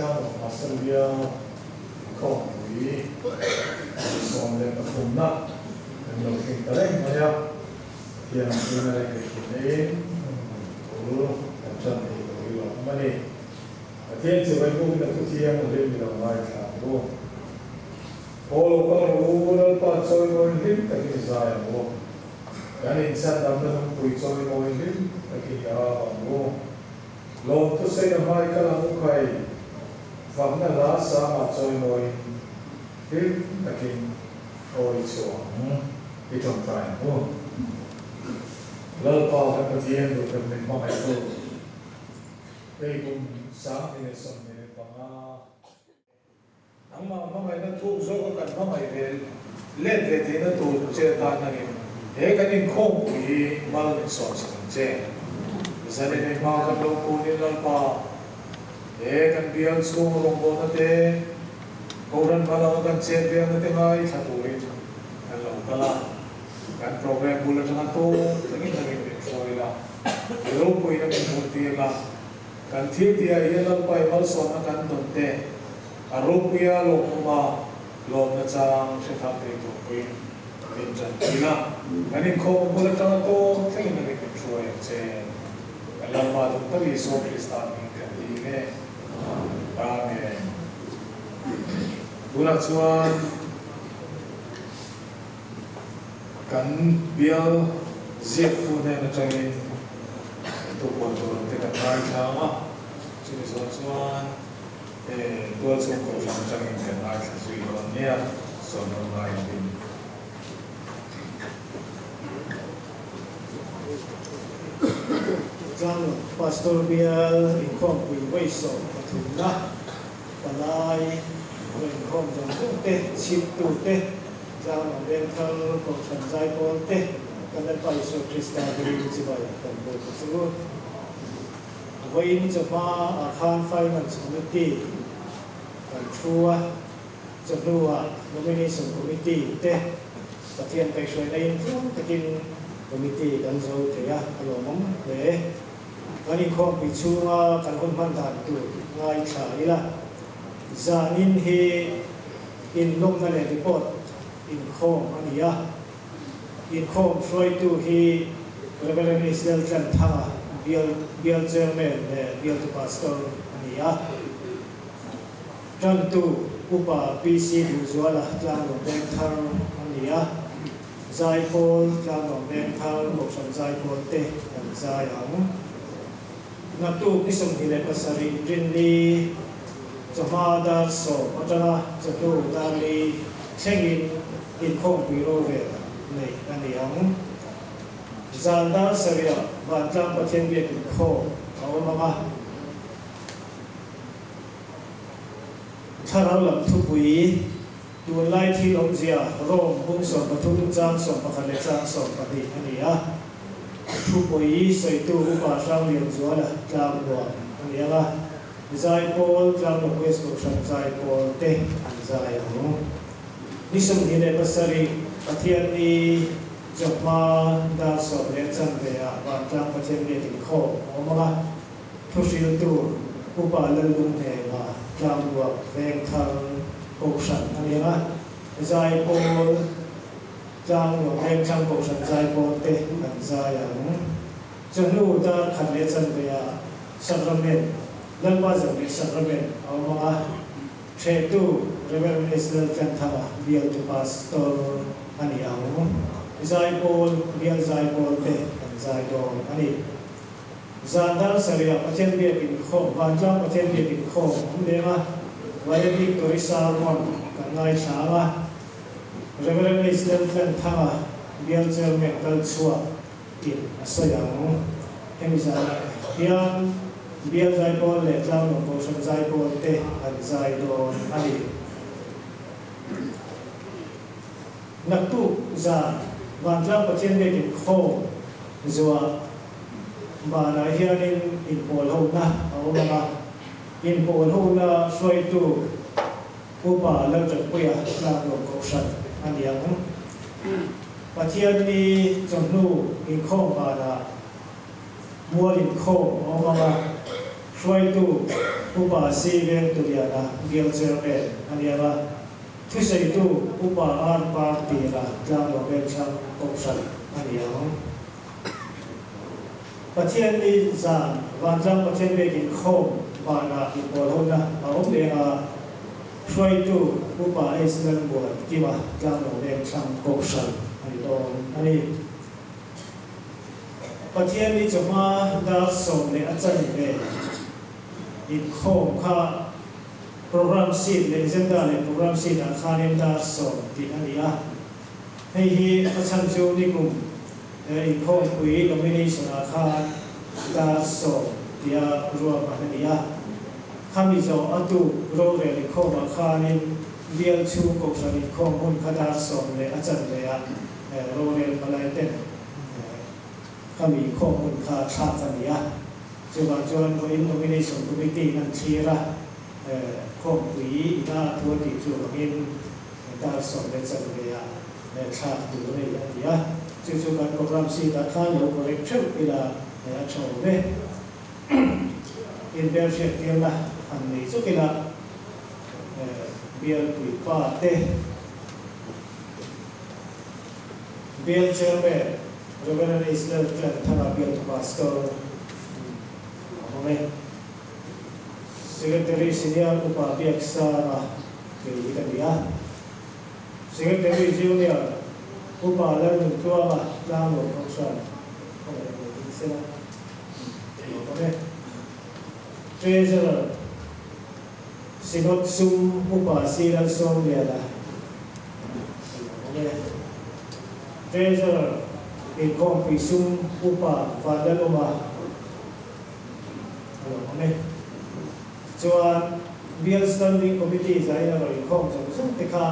Tlangval Pastor Bial Inkhawmpui 13 na kan lo thleng ta reng mai a, Pathian ang tuna leh kaihhruaiin bul kan tan thei tawh hi lawm a ni. Pathian chu Vaibawkin a thuthiang hlim i lo ngaithla ang u. Aw lo kal rawh u, Lalpa chawimawi hlim takin i zai ang u. Kan inchhandamna lungpui chawimawi hlim takin i au ang u. Lawmthu sawi na hmai kal ang u khai, fakna hla sangah chawimawiin hlim takin awi chhuah ang i tawngtai ang u. Lalpa kan Pathian duhtak min hmangaihtu, hei kum 2025, Nangmah hmangaihna thuk zawka kan hmangaih ve let ve theihna tur che atan nangin he kan inkhawmpui hi mal min sawm sak ang che. Zanin ei hma kan lo kunin Lalpa, he kan bial chhung rawngbawlna te, Kohhran hma lama kan chet velna te ngaithla turin kan lo kal a, kan program bul atanga tawng thlengin nangin min hruai la, i ropuina min hmuhtir la, Kan thil tihah hian Lalpa i malsawmna kan dawn te, a ropuia lawmawma lawmna chang hre thar thei tur pawhin min tanpui la. Kan inkhawm bul atanga tawng thlengin a min hruai ang che. Kan Lalpa duh tak Isua Krista hming kan dil e. Amen. Tunah chuan Kan bial ziaktu hnen atangin tupuan tur ang te kan ngaithla ang a, chumi zawh chuan tualchhung kohhran atangin kan ngaithla zui dawn nia, sawmnawn ngai lovin. Tlang Pastor bial inkhawmpui vawi 13 na palai rawn inkhawm zawng zawng te, chhiptu te, Tlangval Vengthar Kohhran Zaipawl te kan Lalpa Isua Krista hmingin chibai kan bawk a chu. Vawiin chawhma ah khan Finance Committee kan thu a, chawhnu ah Nomination Committee te Pathian kaihhruaina in tluang takin Committee kan zo thei a, a lawmawm hle. Kan inkhawmpui chhunga kan hun hman dan tur ngaithla ila, zanin hi Inlawmna leh report inkhawm a ni a, inkhawm hruaitu hi Rev. Israel Tlanthanga, Bial Bial Chairman leh Bialtu Pastor a ni a. Tantu Upa PC Duhzuala Tlanglawm Vengthar a ni a, Zaipawl Tlanglawm Vengthar Kohhran Zaipawl te an zai ang. Naktuk ni 27 Rinni chawhma dar 10 atanga chawhnu dar li thlengin inkhawmpui rorel neih a ni ang. Zan dar 7 ah Vantlang Pathian biak inkhawm a awm ang a. Thlarau lam thupui, Tunlai thil awmzia Rome bung 13 chang 11 leh chang 12 a ni a. Thupui sawitu Upa Hranglianzuala Tlangnuam a ni ang a, Zaipawl Tlangnuam West Kohhran Zaipawl te an zai ang. Ni 27 Pathianni chawhma dar 10 leh chanve ah Vantlang Pathian biak inkhawm a awm ang a, Thuhriltu Upa Lallunghnema Tlangnuam Vengthar Kohhran a ni ang a, Zaipawl Tlangnuam Vengthlang Kohhran Zaipawl te an zai ang. Chawhnu dar khat leh chanve ah Sacrament, Lalpa Zanriah Sacrament a awm ang a, Ṭhehtu Rev. Israel Tlanthanga bialtu Pastor a ni ang. Zaipawl, Bial Zaipawl te an zai dawn a ni. Zan dar 7 ah Pathian biak inkhawm, Vantlang Pathian biak inkhawm a awm leng a, Valedictory Sermon kan ngaithla ang a, Rev. Israel Tlanthanga bial chairman kal chhuak in a sawi ang. Hemi zanah hian bial zaipawl leh Tlangnuam Kohhran zaipawl te an zai dawn a ni. Naktuk zan Vantlang Pathian biak inkhawm zuah banah hianin inpawlhona a awm ang a, inpawlhona hruaitu Upa Lalṭanpuia Tlangnuam Kohhran a ni ang. Pathianni chawhnu inkhawm vanah mual inkhawm a awm ang a, hruaitu. Upa C Vengtuliana Bial Chairman a ni ang a, thusawitu Upa R Partira Tlanglo Vengthlang Kohhran a ni ang. Pathianni zan Vantlang Pathian biak inkhawm banah inpawlhona a awm leh a, hruaitu Upa S Lalmuan Kima Tlanglo Vengthlang Kohhran a ni dawn a ni. Pathianni chawhma dar 10:15 inkhawm kha Programme Sheet leh Agenda leh Programme Sheet ah khanin dar 10 tih a ni a. Hei hi a chhan chu nikum inkhawmpui nomination ah khan dar 10 tia ruahman a ni a. Khami zawh a tuk rorel inkhawm ah khanin bial chhung kohhran inkhawm hun kha dar 10:15 ah Rorel palai ten khami inkhawm hun kha thlak a ni a, chuvang chuan vawiin Nomination Committee in an thlir a, khawmpui ina thu a tih chu vangin dar 10:15 ah thlak tur a nei a ti a, chu chu kan programme sheet ah khan lo correct theuh ila a tha awm e. Inhmelhriat tirna han nei chuk ila bialpui pa te. Bial Chairman, Rev. Israel Tlanthanga Bialtu Pastor a awm e. Secretary Senior Upa Biaksanga kei hi ka ni a. Secretary Junior Upa Lalnuntluanga Tlanglo Kohhran khawngaih lo ding sela a awm e. Treasurer Synod sum Upa C Lalsawmliana a lo awm e. Treasurer Inkhawmpui sum Upa Vanlalawma a lo awm e. Tichuan Bial Standing Committee zain a rawn inkhawm zawng zawng te kha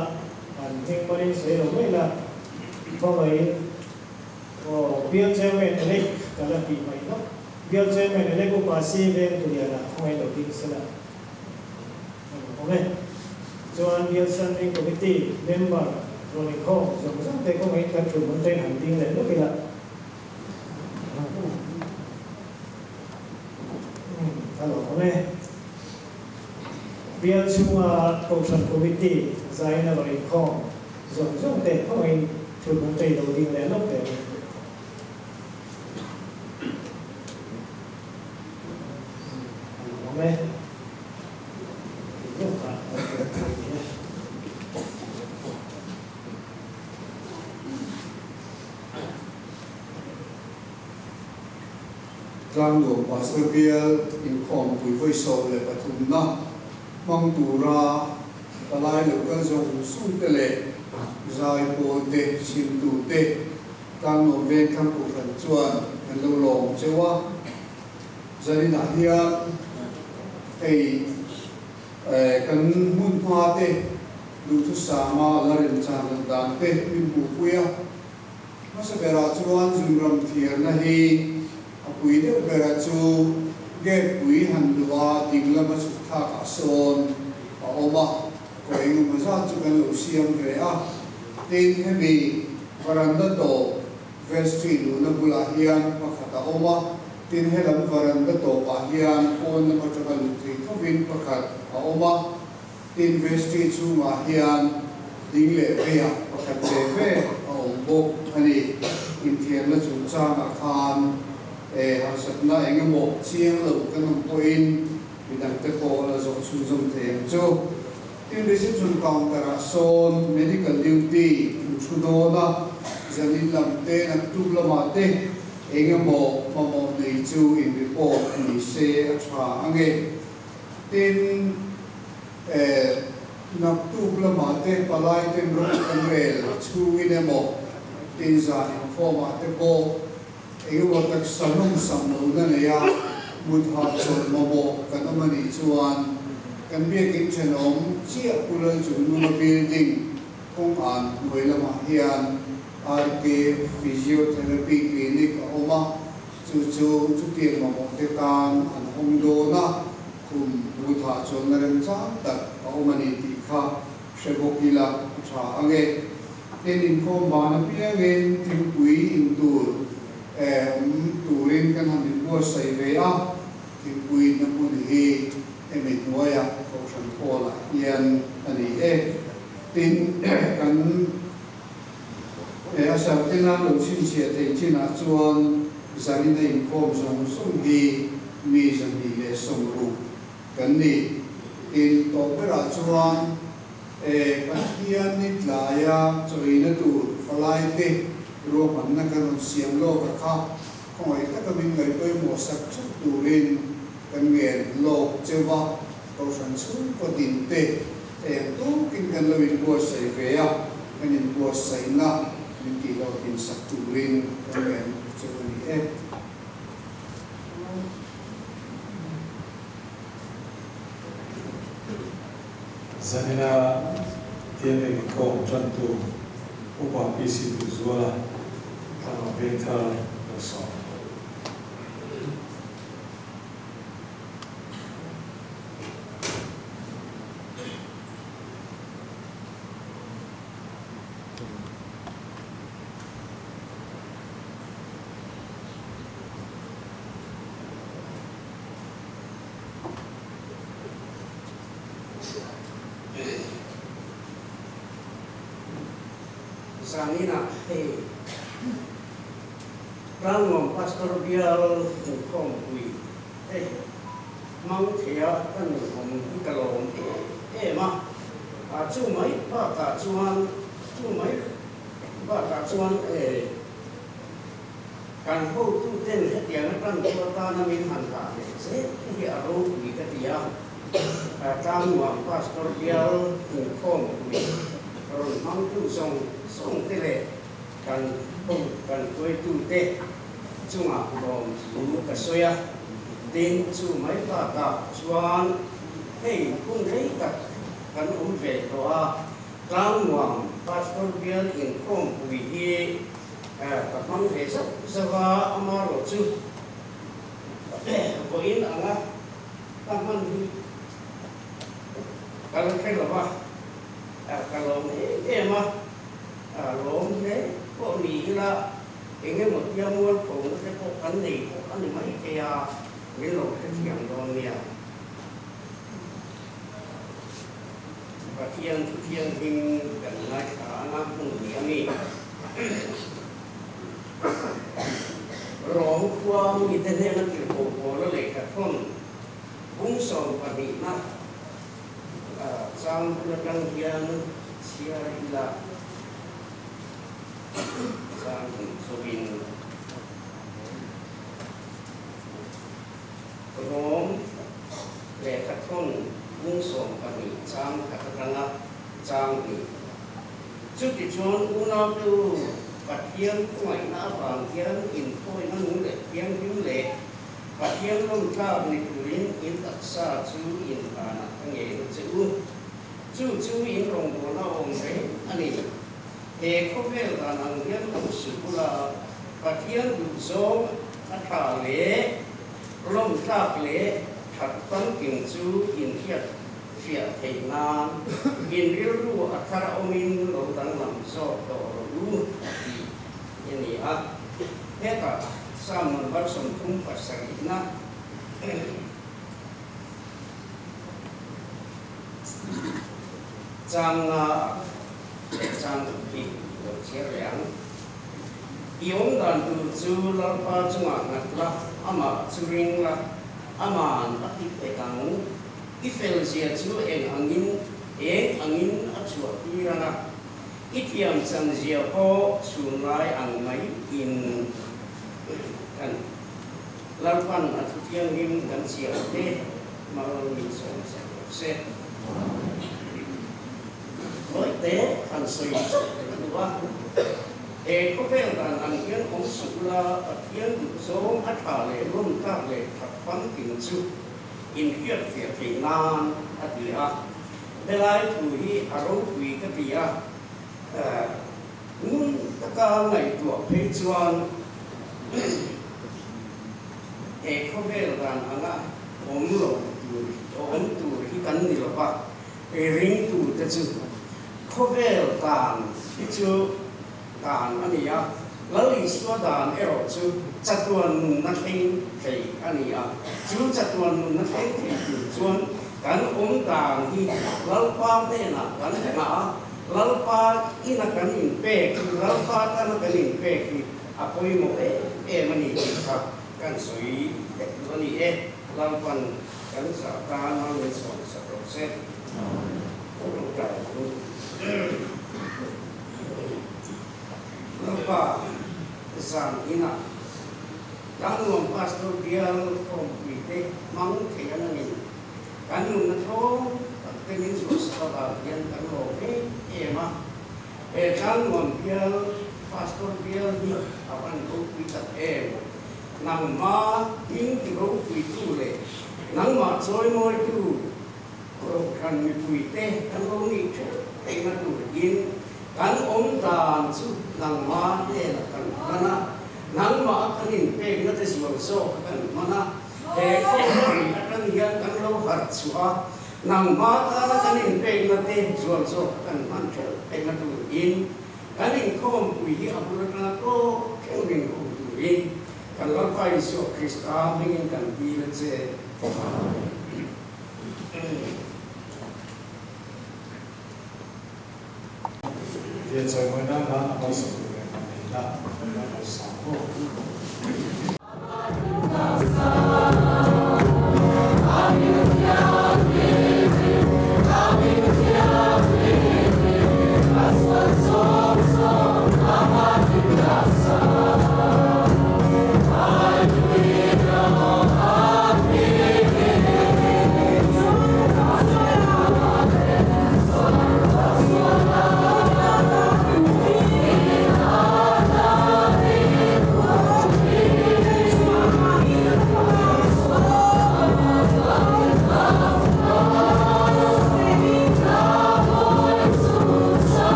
an hming malin sawi lo mai la, khawngaihin aw Bial Chairman elect ka la tih mai nawk. Bial Chairman elect Upa C Vengtuliana khawngaih lo ding sela. Awm e. Chuan Bial Standing Committee member rawn inkhawm zawng zawng te kawngin kan thut hmun te han ding leh lawk ila. A lo awm e. Bial chhunga Kohhran Committee zaina rawn inkhawm zawng zawng te kawngin thut hmun te i lo ding leh lawk teh ang. Awm e. Tlangnuam Pastor Bial inkhawmpui vawi 13 na hmang tura palai lo kal zawng zawng te leh zaipawl te, chhimtu te Tlangnuam Vengthlang Kohhran chuan an lo lawm cheu a. Zaninah hian hei kan hmun hma te duhthusama la remchan loh dan te min hmuhpui a. Hmasa berah chuan zunram thiarna hi a pui deuh bera chu gate pui han luh a ding lama chhuk thlakah sawn a awm a, kaw engemaw zat chu kan lo siam ve a. Tin, hemi varanda tawp Vestry luhna bulah hian pakhat a awm a, tin helam varanda tawpah hian pawn lam atanga luh thei thovin pakhat a awm a, tin vestry chhungah hian ding leh veiah pakhat ve ve a awm bawk a ni. Inthiamna chungchangah khan harsatna eng emaw chiang lo kan awm pawhin midangte pawh la zawh chhunzawm thei ang chu. Tin reception counter ah sawn medical duty an thu dawn a, zanin lam te naktuk lamah te eng emaw mamawh nei chu in report ni se a tha ange. Tin eh naktuk lamah te palai ten rawng kan rel chhungin emaw tin zan inkhawm ah te pawh eng emaw taksa hnawm sam lohna nei a mut hahchawlh mamawh kan awm a nih chuan kan biakin thenawm chiah Pu Lalchungnunga building kawng an hnuai lamah hian RK Physiotherapy Clinic a awm a, chu chu chutiang mamawh te tan an hawng dawn a, khum mut hahchawlhna remchang tak a awm a ni tih kha hre bawk ila a tha ang e. Tin inkhawm ban apiangin thingpui in tur awm turin kan han inbuatsaih ve a, thingpui inna hmun hi. Hemi hnuaia Kohhran Hall-ah hian a ni e. Tin, kan a sarhten a lo chhinchhiah theih chinah chuan zanin a inkhawm zawng zawng hi mi 260 kan ni. Tin, tawp berah chuan Pathian ni tlaia chawina tur falaite ruahmanna kan rawn siam lawk a kha khawngaih taka min ngaihpawimawh sak theuh turin kan ngen lawk cheu a, Kohhran chhungkaw dinte eng tukin kan lo inbuatsaih ve a, kan inbuatsaihna min tih loh dinsak turin kan ngen cheu a ni e. Zanina Tianleng inkhawm tantu Upa PC Duhzuala thlanawm vengthar lo sawm. Zaninah hei Tlangnuam Pastor Bial inkhawmpui te hmang theia ka nuam hi ka lawm em em a, chu mai bakah chuan chu mai bakah chuan Kan hotuten hetiang atan chu atana min han dah leh zel hi a ropui ka ti a, Tlangnuam Pastor Bial inkhawmpui rawn hmangtu zawng zawng te leh kan ho kan hruaitute chungah lawmthu ka sawi a, tin chu mai bakah chuan hei hun rei tak kan awm ve tawh a, Tlangnuam Pastor Bial inkhawmpui hi Ka hmang ve zauh zauh a, amarawh chu vawiin anga ka hman hi ka la hre lo va, ka lawm em em a, lawm hle pawh ni ila eng emaw tia mualpho na te pawh kan nei pawh a ni maithei a, min lo hrethiam dawn nia. Pathian thu thianghlim kan ngaithla anga hmun ni a mi. Rom khua mite hnena tirhkoh Paula lehkha thawn bung 12na chang bul atang hian chhiar ila chang hnih chawin Rom lehkha thawn bung 12 chang khat atanga chang hnih. Chutichuan unaute u, Pathian khawngaihna avang hian inthawina nung leh thianghlim leh Pathian lawmtlak ni turin in taksa chu inhlanah ka ngei na che u. Chu chu in rawngbawlna awm reng a ni. He khawvel dan ang hian awm suh ula, Pathian duhzawng a tha leh lawmtlak leh that famkim chu inhriat fiah theih nan in rilru a thar awmin lo danglam zawk tawh rawh u tih i ni a. Hetah Psalm number 37 na chang nga leh chang ruk hi lo chhiar leh ang. I awm dan tur chu Lalpa chungah nghat la, amah chu ring la, aman a ti pek ang. I fel zia chu eng angin eng angin a chhuah tir ang a, i thiam chan zia pawh chhun lai ang mai in kan Lalpan a thu thianghlim kan chhiar te mal min sawm sak rawh se. Hawite han sawi chauh ka duh a, he khawvel dan ang hian awm suh ula, Pathian duhzawng a tha leh lawm tlak leh that famkim chu inhriatfiah theih nan a ti a. Helai thu hi a ropui ka ti a, ngun taka ngaihtuah phei chuan he khawvel dan anga awm lo tur awm tur hi kan ni lo va, ringtute chu khawvel dan hi chu dan a ni a, Lal Isua dan erawh chu chatuan nunna thleng thei a ni a, chu chatuan nunna thleng thei tur chuan. Kan awm dan hi Lalpa hnenah kan nghah a, Lalpa ina kan inpek hi, Lalpa tana kan inpek hi a pawimawh em em a ni tih kha kan sawi hlek duh a ni e. Lalpan kan zah tan a min sawn sak rawh se. Tawngtai ang u. Lalpa zan inah Tlangnuam Pastor bial khawmpuite hmang thei a nangin kan nunna thlawm tak te min zuahsak avang hian kan lawm em em a. He Tlangnuam bial Pastor bial hi a van ropui tak em. Nangma hming ti ropuitu leh nangmah chawimawitu Kohhran mipuite kan lo nih theuh theihna turin kan awm dan chu nangma hnenah kan hman a, nangmah a kan inpekna te zual zawk a kan hman a, he khawpui atang hian kan lo harh chhuah a, nangma tana kan inpekna te zual zawk a kan hman theuh theihna turin kan inkhawmpui hi a bul atanga tawk theuh min hum turin kan Lalpa Isua Krista hmingin kan dil a che. He chawimawina nan a hmasa tur leh a neihna a kalsan bawk.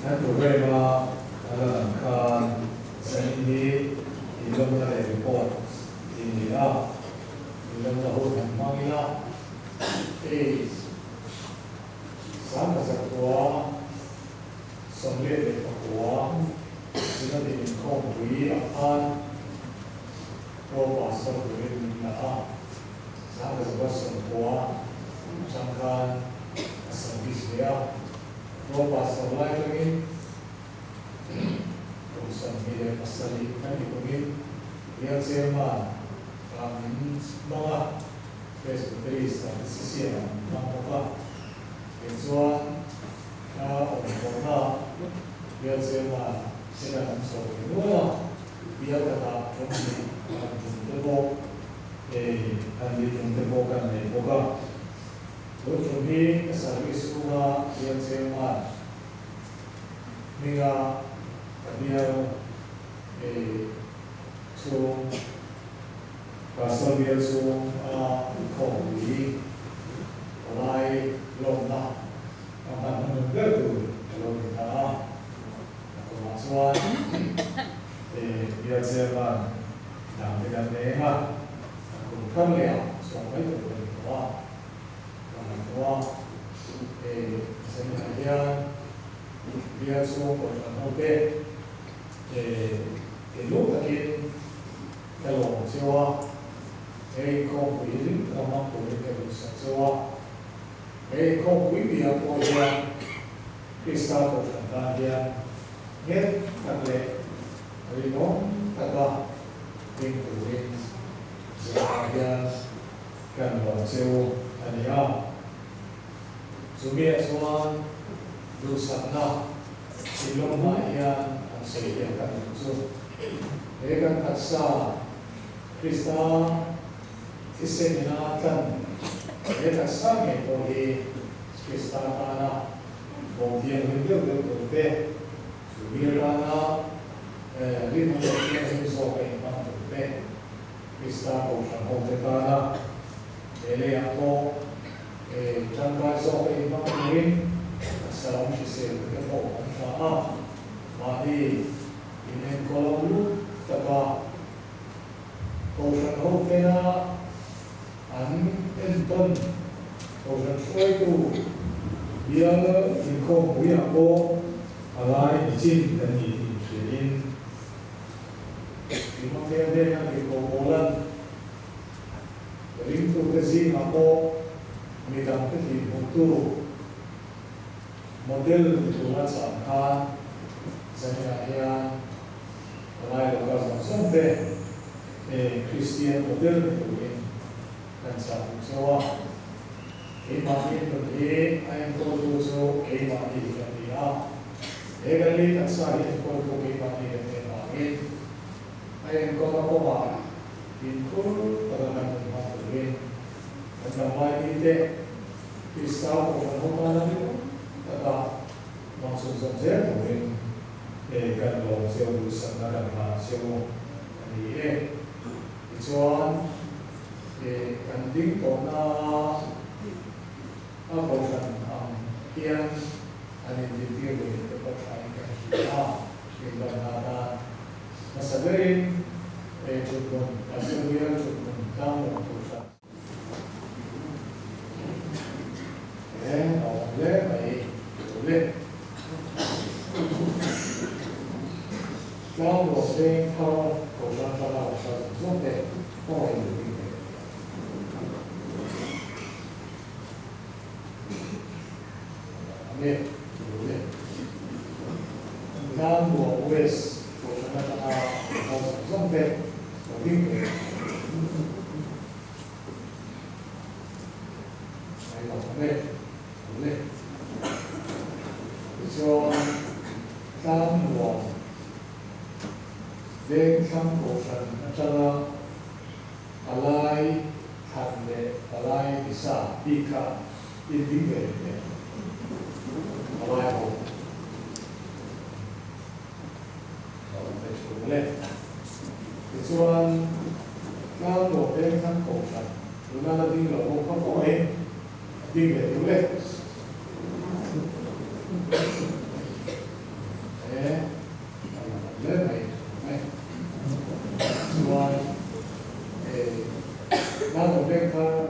Kan programme-a a lan ang khan zanin hi inlawmna leh report tih a ni a, inlawmna hun han hmang ila, hei 1949 Synod-in inkhawmpui ah khan Pro-Pastor turin min la a, 1990 atang khan a service ve a, Pro-Pastor lai atangin kum 27 kan ni kumin Bial Chairman ah min hmang a, Presbytery Statistician ah min hmang bawk a. Kei chuan ka awm tawhna bial chairman te kan an chho ve nual a, bial khatah ṭum hnih kan ṭum te pawh hei kan li ṭum te pawh kan nei bawk a. Tun ṭum hi ka service chhunga bial chairman hminga ka bial hei chhung Pastor bial chhung a inkhawmpui palai lawmna ka hman hmanun ber tur ka lo ni ta a. A tumah chuan bial chairman dang te kan leng a, a kum thar leh ah chhuak mai tur ka ni tawh a. Ka ngaihtuah a, hei seminar hian bial chhung kohhran ho te thinlung takin Ka lawm cheu a, he inkhawmpui hi hlim taka hmang turin ka duhsak cheu a. He inkhawmpui biak pawh hian Krista Kohhran tan hian nghet tak leh rinawm taka ding turin zanah hian kan lawm cheu a ni a. Chumiah chuan duhsakna inlawmnaah hian an sawi hian kan duh chu. He kan taksa Krista thisen ina tlan he taksa ngei pawh hi Krista tana bawm thianghlim deuh deuh tur te, Tumi atana rinawm leh thianghlim zawk a inhmang tur te, Krista Kohhran hote tana he leiah pawh tangkai zawk a inhmang turin salam hrisel te pawh kan hla a, mahni inenkawl ang lut taka Kohhran hotena an entawn Kohhran hruaitu bial inkhawmpuiah pawh a lai nichin kan ni tih inhriain Timothea hnena tirhkoh Paula'n ringtute zingah pawh midangte tihhmuhtu model ni tura chah khan zaninah hian Palai lo kal zawng zawng te Kristian model ni turin kan chah duh chauh a. Keimahni nun hi a enkawltu chu keimahni hi kan ni a. He kan lei taksa hi enkawltu keimahni kan nih avangin a enkawlna kawngah fimkhur taka kan nun hmang turin kan damlai mite Krista Kohhran ho tana rinawm taka hmang chhunzawm zel turin Hei kan lawm cheu duhsakna kan hlan cheu a ni e. Tichuan, kan ding tawhna a kohhran ang hian an indintir lui te pawh thain kan hria a, inbanna atan hmasa berin thuthmun, Pastor bial thuthmun tlanglawn kohhran. He a awm hle mai lo le. Tlang ruah veng thar Kohhran atanga rawn hral zawng zawng te kawngah in lo ding ve. Ame lo le. Tlang ruah West Kohhran atanga rawn hral zawng zawng te lo ding ve. Tichuan, Tlangnuam Vengthlang Kohhran atanga palai thlan leh palai nisa bik kha in ding ve leh hle. Palai ho a awm ve thin mawle. Tichuan, Tlangnuam Vengthlang Kohhran tuna la ding lo ho kha pawh hi a ding ve tûr le. He a la awm hle mai awm e. Chuan, Tlangnuam Vengthlang.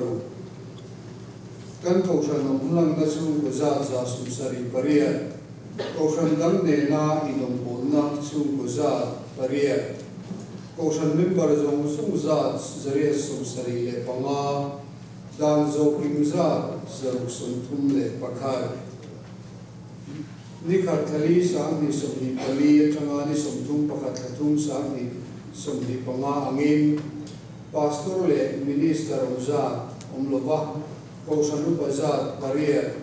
paruk. Kan Kohhran awm langna chhungkaw zat 78, Kohhran dang nena inawmpawlna chhungkaw zat pariat, Kohhran member zawng zawng zat 875, dan zawhkim zat 631. Ni khat thla li 2024 atanga ni 31 thla thum 2025 angin Pastor leh Minister awm zat awm lova, Kohhran upa zat pariat,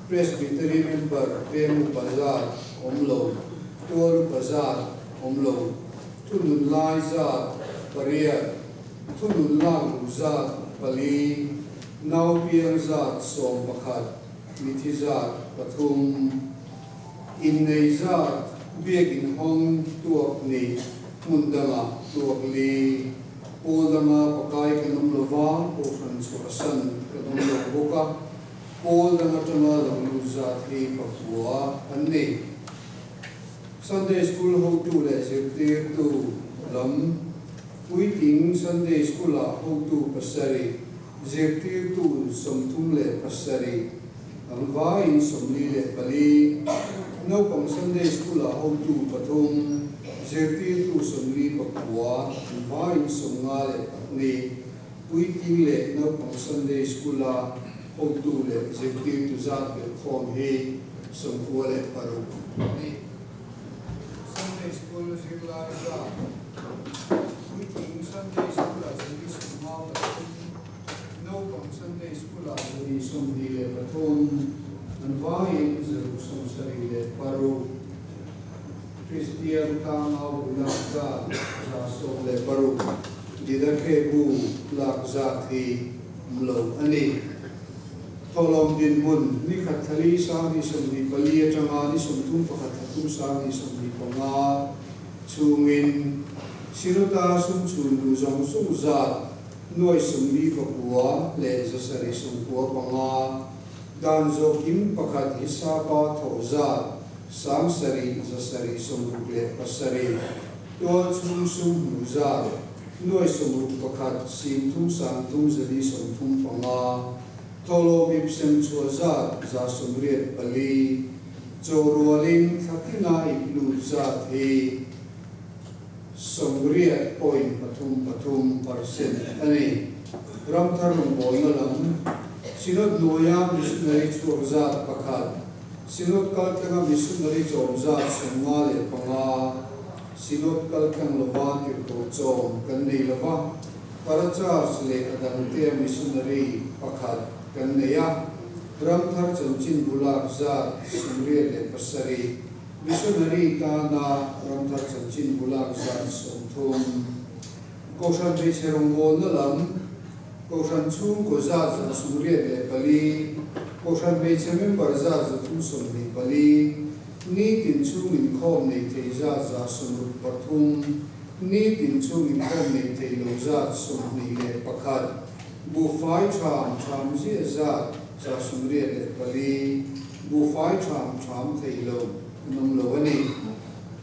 Presbytery member peng upa zat awm lo, tual upa zat awm lo, thunun lai zat pariat, thunun lak luh zat pali, nau piang zat 11, mithi zat pathum, innei zat biakin hawng tuak hnih, hmun dangah tuak li. Pawl danga pakai kan awm lo va, Kohhran chhuahsan kan awm lo bawk a, pawl dang atanga lo lut zat hi pakua an ni. Sunday School hotu leh zirtirtu lam, Puitling Sunday School-ah hotu pasarih, zirtirtu 37, an vaiin 44, naupang Sunday School-ah hotu pathum, zirtirtu 49, an vaiin 52, puitling leh naupang Sunday School-a hotu leh zirtirtu zat belhkhawm hi 96 a ni. Sunday School zirlai zat, Puitling Sunday School-ah 53, naupang Sunday School-ah 23, an vaiin 176. Kristian tlangau bu lak zat 116, Didakhe bu lak zat hi awm lo a ni. Thawhlawm dinhmun, Ni khat thla li 2024 atanga ni 31 thla thum 2025 chhungin Synod-a sum chhun duh zawng zawng zat nuai 49 leh 795, dan zawhkim pakhat hisapa thawh zat 7667, tual chhung sum hmuh zat nuai 61 sing thum sang thum 435, thawhlawm ip sem chhuah zat 184, chaw rualin thla tina ip lut zat hi 80 point pathum pathum percent a ni. Ramthar rawngbawlna lam, Synod hnuaia missionary chhuak zat pakhat, Synod kaltlanga missionary chawm zat 55, Synod kaltlang lova tirhkoh chawm kan nei lova, Para Church leh a dangtea missionary pakhat kan nei a, Ramthar chanchin bulak zat 87, Missionary tana Ramthar chanchin bulak zat 30. Kohhran hmeichhe rawngbawlna lam, Kohhran chhungkaw zat 84, Kohhran hmeichhe member zat 324, nitin chhung inkhawm nei thei zat 63, nitin chhung inkhawm nei thei lo zat 21, buhfai ṭham ṭham ziah zat 84, buhfai ṭham ṭham thei lo an awm lo a ni.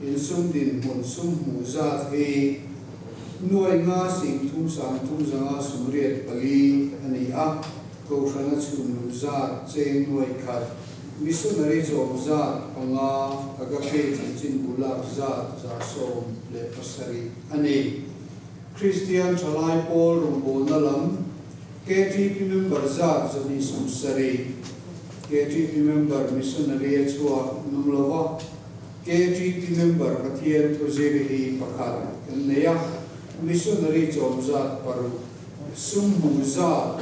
Insum dinhmun sum hmuh zat hi nuai nga sing thum sang thum zanga 84 a ni a, Kohhrana chhun luh zat cheng nuai khat, missionary chawm zat panga, Agape chanchin bu lak zat 117 a ni. Kristian Thalai Pawl rawngbawlna lam KTP member zat 270, KTP member missionary a chhuak nawm lo va, KTP member Pathian thu zir hi pakhat kan nei a, missionary chawm zat paruk, sum hmuh zat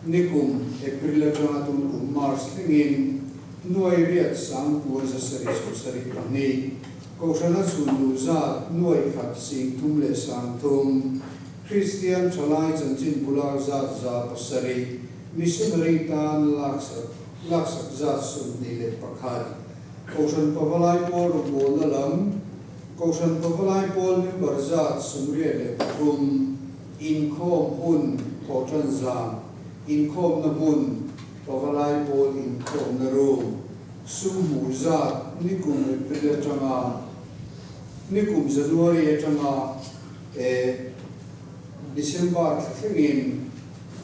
nikum April atanga tum kum March thlengin nuai riat sangkua 772, Kohhrana chhun luh zat nuai khat sing thum leh sang thum, Kristian thalai chanchin bular zat 700, missionary tan laksak laksak zat 21. Kohhran Pavalai Pawl rawngbawlna lam, Kohhran Pavalai Pawl member zat 83, inkhawm hun thawhtan zan, inkhawmna hmun, Pavalai Pawl inkhawmna room, sum hmuh zat nikum April atanga nikum January atanga December thla thlengin.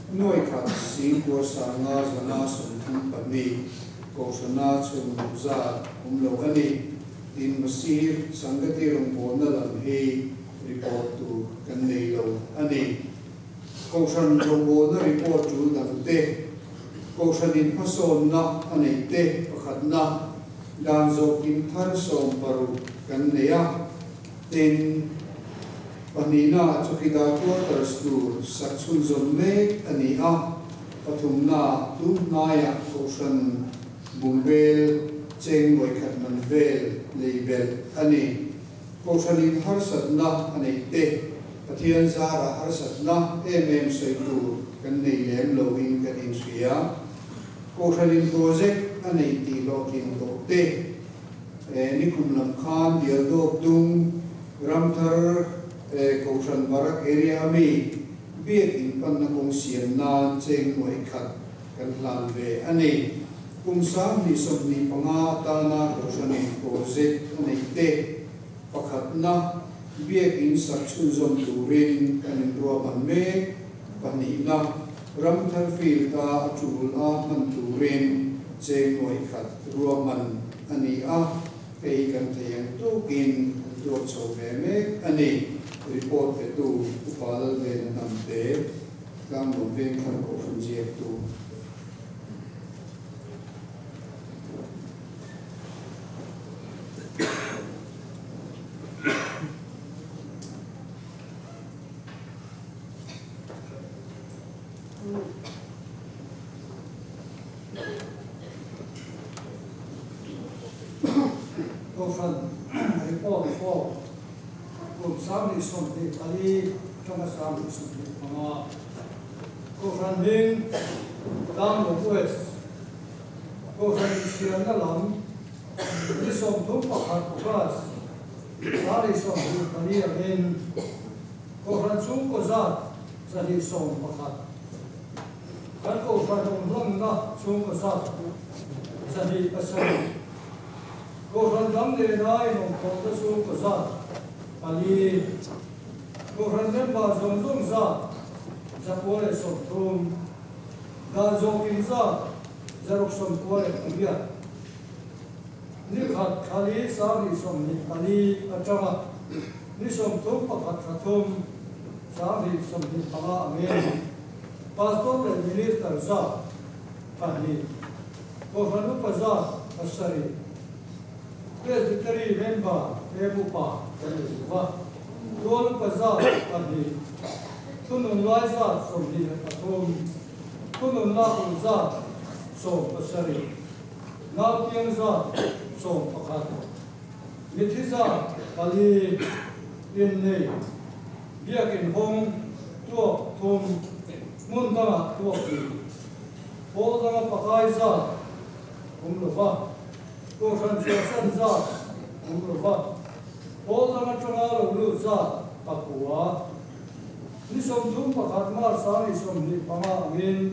Nuai khat singkua sanga zanga 32 kohhrana chhun luh zat awm lo a ni. Tin, Masir Sangati rawngbawlna lam hi report tur kan nei lo a ni. Kohhran rawngbawlna report tul dang te, Kohhranin hmasawnna a neih te pakhatna dan zawhkim thar 16 kan nei a. Tin, pahnihna Chawkidar Quarters tur sak chhunzawm mek a ni a, pathumna tun hnaiah Kohhran bungbel cheng nuaikhat man vel lei belh a ni. Kohhranin harsatna a neih te, Pathian zarah harsatna em em sawi tur kan nei lem loin kan inhria. Kohhranin project a neih tih hlawhtlin tawh te, Nikum lam khan Dialdawk dung Ramthar Kohhran Barak area a mi Biak in panna kawng siam nan cheng nuaih khat kan hlan ve a ni. Kum 2025 atana Kohhranin project a neih te pakhatna Biak in sak chhunzawm turin kan inruahman mek. Pahnihna Ramthar field a a tul a hman turin cheng nuaih khat ruahman a ni a, hei kan thei ang tukin an tuak chho ve mek a ni. Report petu Upa Lalvena Hnamte, Tlangnuam Vengthar Kohhran ziaktu. Kohhran report pawh kum 2024 atanga 2025 Kohhran hming Tlangnuam West Kohhran inchhiarna lam ni 31 August 2024 angin Kohhran chhungkaw zat 211 kan Kohhran awm hlawmna chhungkaw zat 207 Kohhran dang nena inawmkhawmna chhungkaw zat pali Kohhran member zawng zawng zat 130 dan zawkin zat 698 ni khat thali 2024 atanga ni 31 thla thum 2025 angin Pastor leh Minister zat pahnih Kohhran upa zat pasarih Presbytery member tlem upa kan nei lo va, tual upa zat pahnih thunun lai zat 23, thunun lak ul zat 17, naupiang zat 11, mithi zat pali innei, biakin hawng tuak thum, hmun dangah tuak hnih, pawl danga pakai zat awm lo va, Kohhran chhuahsan zat awm lo va, pawl dang atanga lo lut zat pakua. Ni 31 March 2025 angin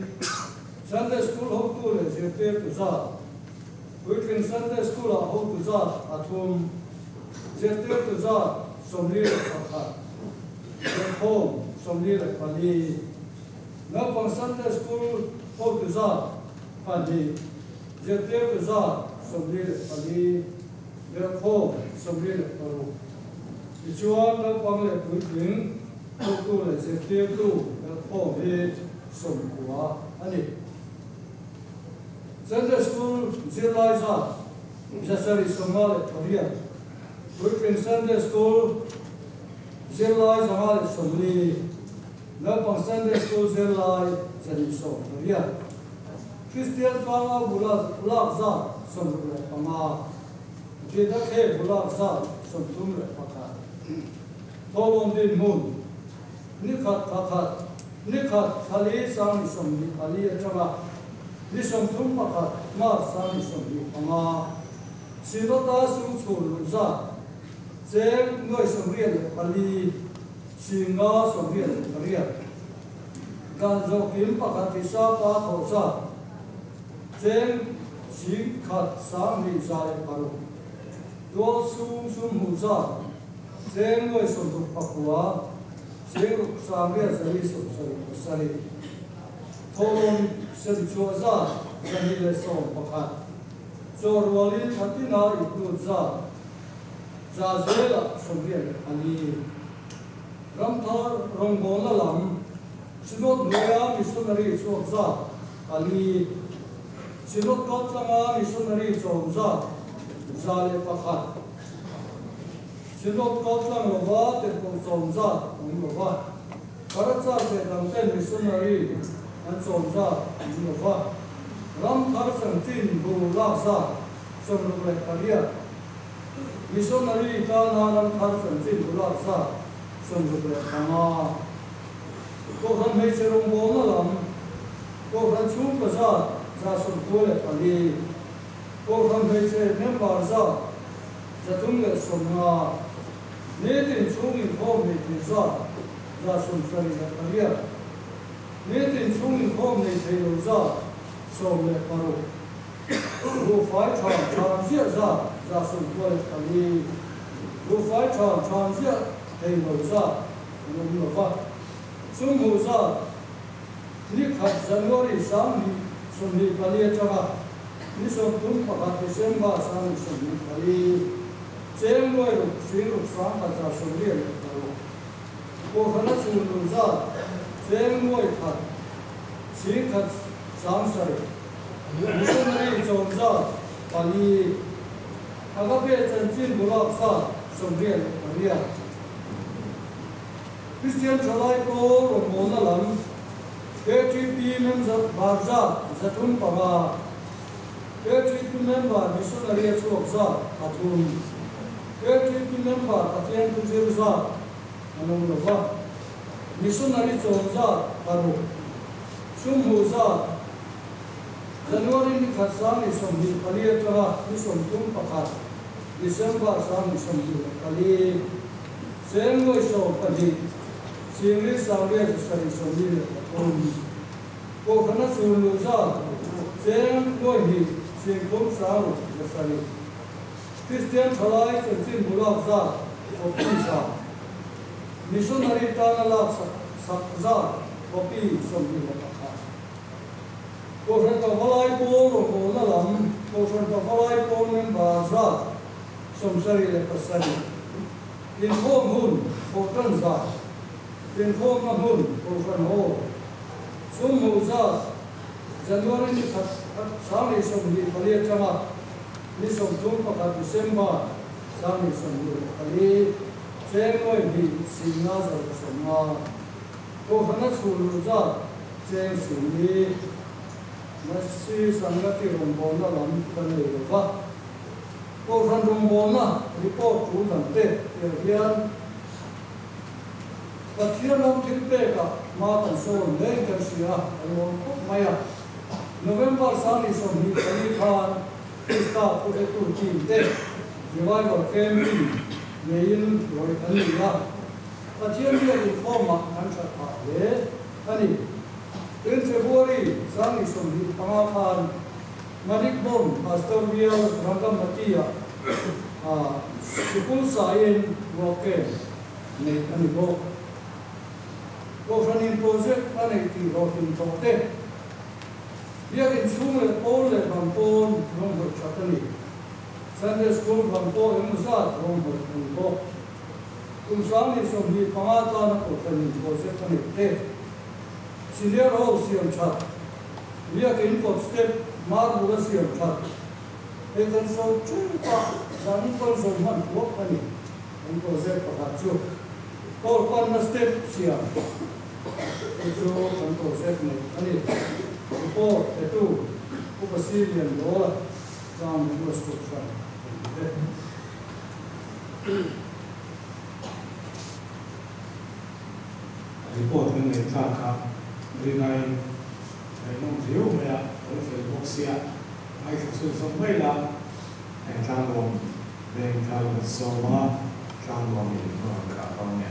Sunday School hotu leh zirtirtu zat, puitling Sunday School-ah hotu zat pathum, zirtirtu zat 41, zirkhawm 44, naupang Sunday School hotu zat pahnih, zirtirtu zat 44, zirkhawm 46. Tichuan naupang leh puitling hotu leh zirtirtu zirkhawm hi 90 a ni. Sunday School zirlai zat 758, puitling Sunday School zirlai 140, naupang Sunday School zirlai 180. Kristian tlangau bula lak zat 65, Jeda khe bulak zat 31. Thawlawm dinhmun ni khat thla khat ni khat thla li 2024 atanga ni 31 March 2025 Synod-a sum chhun luh zat cheng nuai 84 singa 88 dan zawhkim pakhat tisa pa thawh zat cheng sing khat 2106 tual sum sum hmuh zat cheng nuai 69 sing ruk sang riat zali 77. Thawhlawm sem chhuah zat 211. Chaw rualin thla tina inhnut zat 184. Ramthar rawngbawlna lam Synod hnuaia missionary chhuak zat pali. Synod kaltlanga missionary chawm zat 101. Synod kaltlang lova tirhkoh chawm zat awm lova. Karacha leh dangten missionary an chawm zat awm lova. Ramthar chanchin bu lak zat 68. Missionary tana ramthar chanchin bu lak zat 65. Kohhran hmeichhe rawngbawlna lam, Kohhran chhungkaw zat 94, Kohhran hmeichhe member zat 350, nitin chhung inkhawm nei thei zat 78, nitin chhung inkhawm nei thei lo zat 16, buhfai tha than ziah zat 94, buhfai tha than ziah thei lo zat an awm lo va. Sum hmuh zat ni khat January 2024 atanga ni 31 December 2024, cheng nuai ruk sing ruk sang khat 76, Kohhrana chhun luh zat cheng nuai khat sing khat sang sarih, Missionary chawm zat pali, Agape chanchin bulak zat 88. Kristian thalai pawl rawngbawlna lam KTP member zat 305, KTP member missionary a chhuak zat pathum, KTP member Pathian thu zir zat an awm lo va, missionary chawm zat paruk, sum hmuh zat January ni khat 2024 atanga ni 31 December 2024. Cheng nuai 12, Singli Sangria 7 73, Kohhrana chhun luh zat cheng nuai hnih singthum sang ruk 7, Kristian thalai chanchin bu lak zat copy 100, Missionary tana lak sak zat copy 21. Kohhran Pavalai Pawl rawngbawlna lam Kohhran Pavalai Pawl member zat 77. Inkhawm hun, Kohhran zat, Inkhawmna hmun, Kohhran Hall, Sum hmuh zat, January ni khat 2024 atanga ni 31 December 2024, cheng nuai hnih singa zaruk 50, Kohhrana chhun luh zat, cheng 40, Nasi Sangati rawngbawlna lam kan nei lo va. Kohhran rawngbawlna report tul dan te tiang hian Pathian ram thil pekah hma kan sawn hle kan hria a lawm khawp mai a. November 24 khan Krista thuhretu team te Revival Camping neiin rawih an ni a, Pathian biak inkhawmah kan that phah hle a ni. Tin February 25 khan Manik Bawm Pastor Bial Rangamati ah sikul sain work camp neih a ni bawk. Kohhranin project a neih tih hlawhtlin tawh te, biakin chhung leh pawl leh bang pawn rawng hawih that a ni. Sunday School bang pawh engemaw zat rawng hawih a ni bawk. Kum 2025 tana kohhranin project a neih te, Senior ho siam that, Biakin kawt step marble a siam that. Hei kan sawi tep a, zanin pawn sawi hman thuak a ni. Kan project pakhat chu Pawl panna step siam te chu kan project neih a ni. Report petu Upa Silian Dawla chuan request chu hran a ni e. Report kan ngaihthlak kha ringain ngaihnawm riau mai a, tawi fel bawk sia, ngaithla chhun zawm mai la, heng tlangnuam veng thar kan sawm a, tlangnuam in a rawn kah dawn e.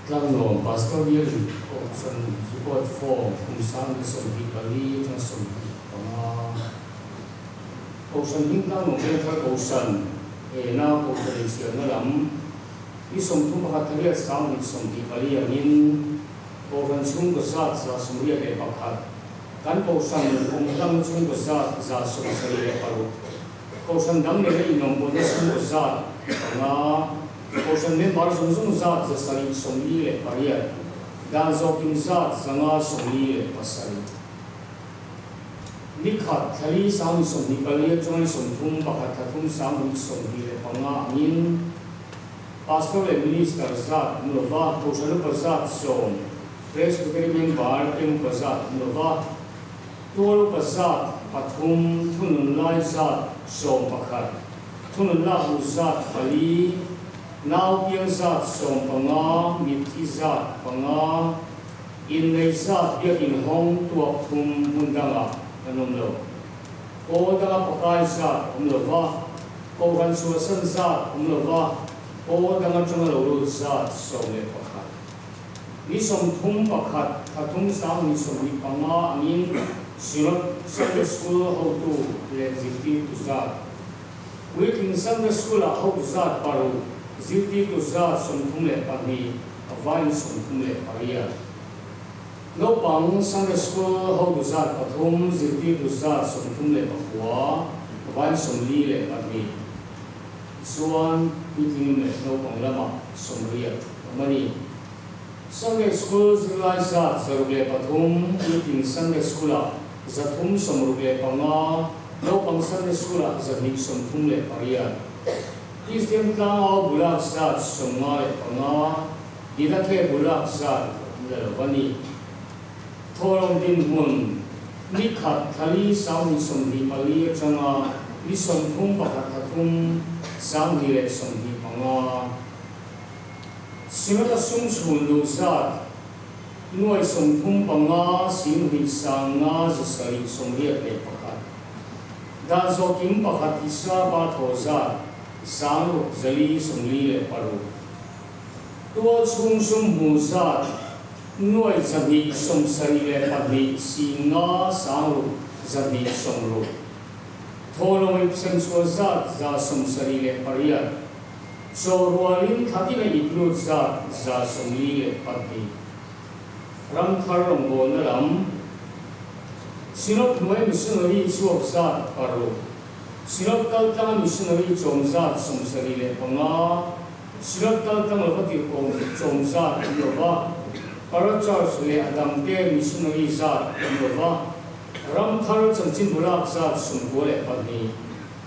Tlangnuam Pastor Bialin Kohhran Report Form kum 2024 atanga 25. Kohhran hming tlangnuam Vengthar Kohhran ena Kohhran inchhiarna lam ni 31 thariat 2024 angin Kohhran chhungkaw zat 181, kan Kohhran awm hlangna chhungkaw zat 76, Kohhran dang nena inawmbawnna chhungkaw zat panga, Kohhran member zawng zawng zat 748, dan zawhkim zat 597. Ni khat thlali 2024 atanga ni 31 thla thum 2025 angin Pastor leh Minister zat awm lova, Kohhran upa zat 10, Presbytery member te upa zat awm lova, Tual upa zat pathum, thunun lai zat 11, thunun lak luh zat pali, nau piang zat 15, mitthi zat panga, Innei zat biakinn hawng tuak thum hmun dangah kan awm lo. Pawl danga pakai zat awm lo va, Kohhran chhuahsan zat awm lo va, pawl dang atanga lo lut zat 11. Ni 31 thla thum 2025 angin Synod Sunday School hotu leh zirtirtu zat, Puitling Sunday School-ah hotu zat paruk, zirtirtu zat 32, A vaiin 38. Naupang Sunday School hotu zat pathum, zirtirtu zat 39, a vaiin 42. Tichuan, puitling leh naupang lamah 80 awm a ni. Sunday School zirlai zat 103, puitling Sunday School-ah 365, naupang Sunday School-ah 238. Kristian tlangau bulak zat 55, Didathe bulak zat la lo a ni. Thawhlawm dinhmun, Ni khat thlali 2024 atanga ni 31 thla thum 2025. Synod-a sum chhun luh zat nuai 35 sing hnih sang nga 781. Dan zawhkim pakhat isa ba thaw zat 6446. Tual chhung sum hmu zat nuai 272 sing nga 6260. Thawhlawm ip sem chhuah zat 78. Chaw rualin thlatin a ip lut zat 42. Ram thar rawngbawlna lam Synod hnuai missionary chhuak zat paruk, Synod kaltlanga missionary chawm zat 75, Synod kaltlang lova tirhkawm chawm zat awm lova, Para Church leh a dangte missionary zat awm lova, ram thar chanchinbu lak zat 92,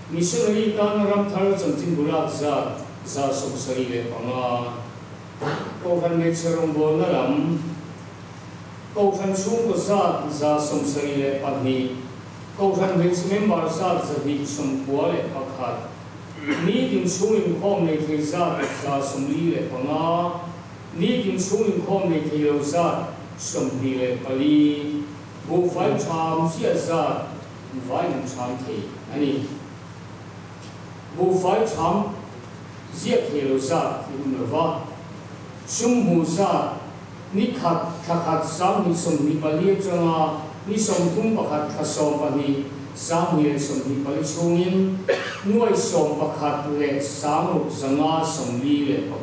missionary tana ram thar chanchinbu lak zat 75. Kohhran hmeichhe rawngbawlna lam, Kohhran chhungkaw zat 72, Kohhran hmeichhe member zat 291, nitin chhung inkhawm nei thei zat 45, nitin chhung inkhawm nei thei lo zat 24, buhfai ṭham chiah zat vai an ṭham thei a ni. Buhfai ṭham ziah thei lo zat i awm lo va, sum hmuh zat Ni khat thla khat 2024 atanga ni 31 thla 12 2024 chhungin nuai 11 leh sang ruk zanga 49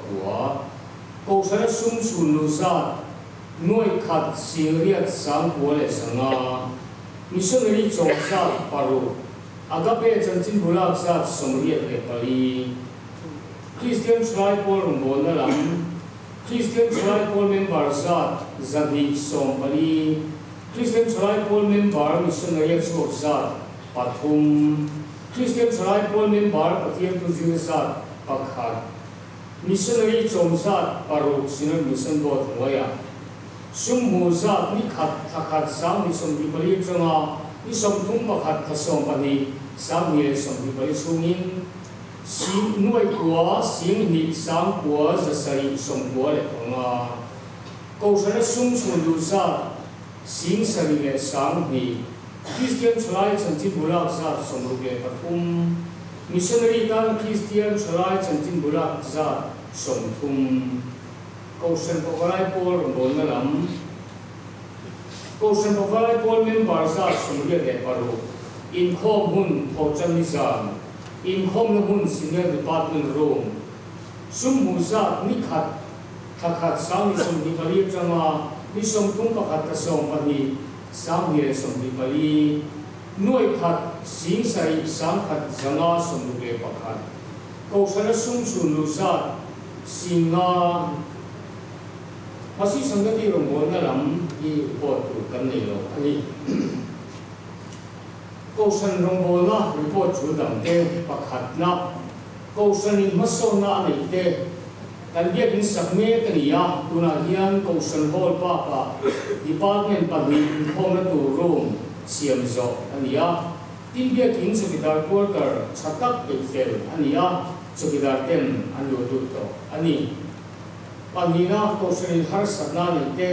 Kohhrana sum chhun luh zat nuai khat singriat sang kua leh zanga Missionary chawm zat paruk Agape chanchin bulak zat 84. Kristian Thalai Pawl rawngbawlna lam Kristian Thalai Pawl member zat 214, Kristian Thalai Pawl member missionary a chhuak zat pathum, Kristian Thalai Pawl member Pathian thu zir zat pakhat, Missionary chawm zat paruk Synod Mission Board hnuaiah sum hmuh zat ni khat thla khat 2024 atanga ni 31 thla 12 2024 chhungin Sing nuai kua, sing hnih sang kua 795. Kohhrana sum chhun duh zat sing sarih leh sang hnih. Kristian thalai chanchin bulak zat 63. Missionary tana Kristian thalai chanchin bulak zat 30. Kohhran Pavalai Pawl rawngbawlna lam. Kohhran Pavalai Pawl member zat 86. Inkhawm hun Thawhṭanni zan, inkhawmna hmun Senior Department Room, sum hmuh zat ni khat thla khat 2024 atanga ni 31 thla 12 2024, nuai khat 7 1,561. Kohhrana sum chhun luh zat 50,000. Masi Sangati rawngbawlna lam hi report tur kan nei lo a ni. Kohhran rawngbawlna report tul dang te pakhatna, Kohhranin hmasawnna a neih te kan biakin sak mek a ni a, tunah hian Kohhran Hall bakah Department pahnih inkhawmna tur room siam zawh a ni a, tin biakin chawkidar quarter tha tak peih fel a ni a, chawkidar ten an luah lut tawh a ni. Pahnihna, Kohhranin harsatna a neih te,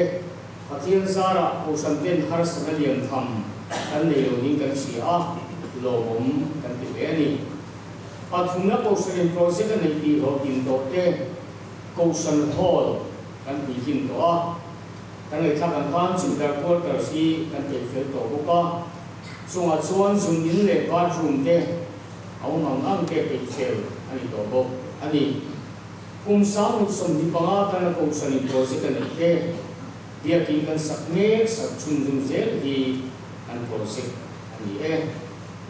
Pathian zarah Kohhran ten harsatna lian tham kan nei lo niin kan hria a, lawmawm kan ti hle a ni. Pathumna, Kohhranin project a neih tih hlawhtlin tawh te, Kohhran Hall kan puitlin tawh a, kan ngaihthlak ang khan Chhungdar Quarters hi kan peih fel tawh bawk a, chungah chuan zun in leh bathroom te a awm ang ang te peih fel a ni tawh bawk a ni. Kum 2025 atana Kohhranin project a neih te, biakin kan sak mek sak chhunzum zel hi an project a ni e.